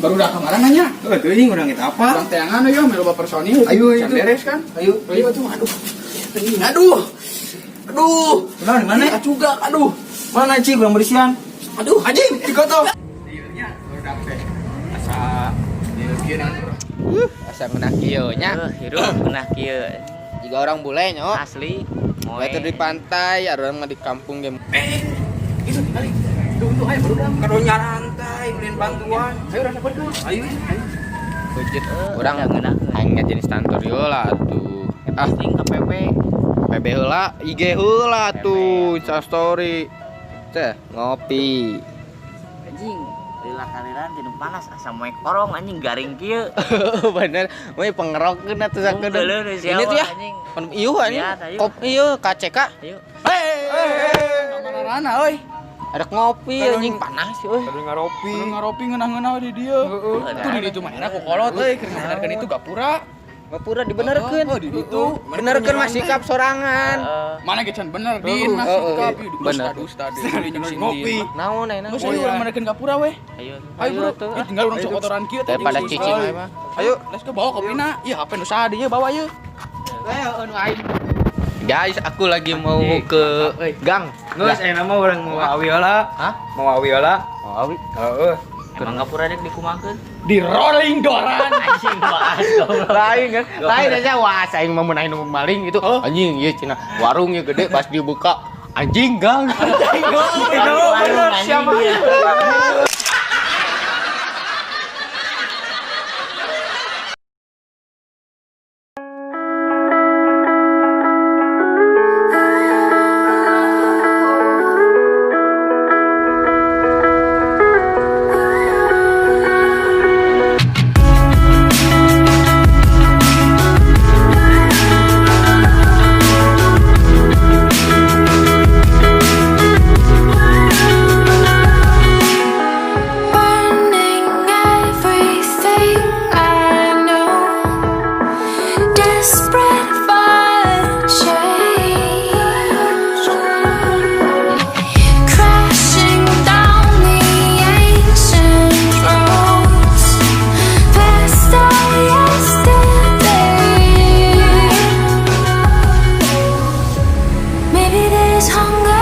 Baru dah kemarin nanya. Oh, teuing urang eta apa? Urang teangan ayo loba personil. Ayo, Can itu. Beres kan? Ayo. Ayo tuh, aduh. Anjing, aduh. Aduh. Kenal di mana? Iya juga, aduh. Mana cing urang berisian? Aduh. Anjing, di koto. Iya nya, baru teh. Asa ieu kieu naon. Asa ngeunah kieu nya. Hirup ngeunah kieu. Jika orang bule nya. Asli. Moe. Itu di pantai, ada orang mah di kampung ge. Eh, itu tinggal. Tuh, tuh, ayo baru dah. Kado nyarantai, beliin bantuan. Ayo urang sampeurkeun. Ayo. Ayo. Budget Urang urang ngeunah. aing jenis tantor heula atuh. Ah, Posting ke PP. PB heula, IG heula tuh, Insta story. Teh, ngopi. Anjing, lila kaliran tinu panas asa moek orong anjing garing kieu. Bener, we pengerokeun atuh sakedeung. Unggeuleun Ini tuh ya. anjing. Pan ieu anjing. Lihat, ayo. Kop ieu KCK. Ayo. Hei, euy. Ada ngopi anjing panas euy. Kado ngaropi. Kudu ngaropi ngeunah-ngeunah di dieu. Tuh di ditu mah enak ku kolot euy, keur ngabenerkeun itu gapura. Gapura dibenerkeun. Oh, di ditu. Benerkeun mah sikap sorangan. Heeh. Mana ge can bener din mah sikap ieu Bener. dusta dusta Ngopi. Naon ayeuna? Geus ayo urang benerkeun gapura weh. Ayo. Ayo bro, Ih, tinggal urang sok kotoran kieu teh. Daripada cicing aja mah. Ayo, let's go bawa kopina. Ih, HP nu saha dieu bawa yeuh. Ayo nu aing. Guys, aku lagi mau ke gang. Geus ayeuna mah urang mau awi heula. Hah? Mau awi heula. Mau awi. Heeh. Emang gapura dek dikumakeun? Di rolling doran. Anjing waas goblok. Lain kan. Lain aja wah aing mah mun aing nu maling gitu. Anjing ieu cenah warungnya gede pas dibuka anjing gang. Anjing gang. Warung anjing. Burning everything I know, desperate for change, crashing down the ancient roads, past our yesterday. Maybe there's hunger.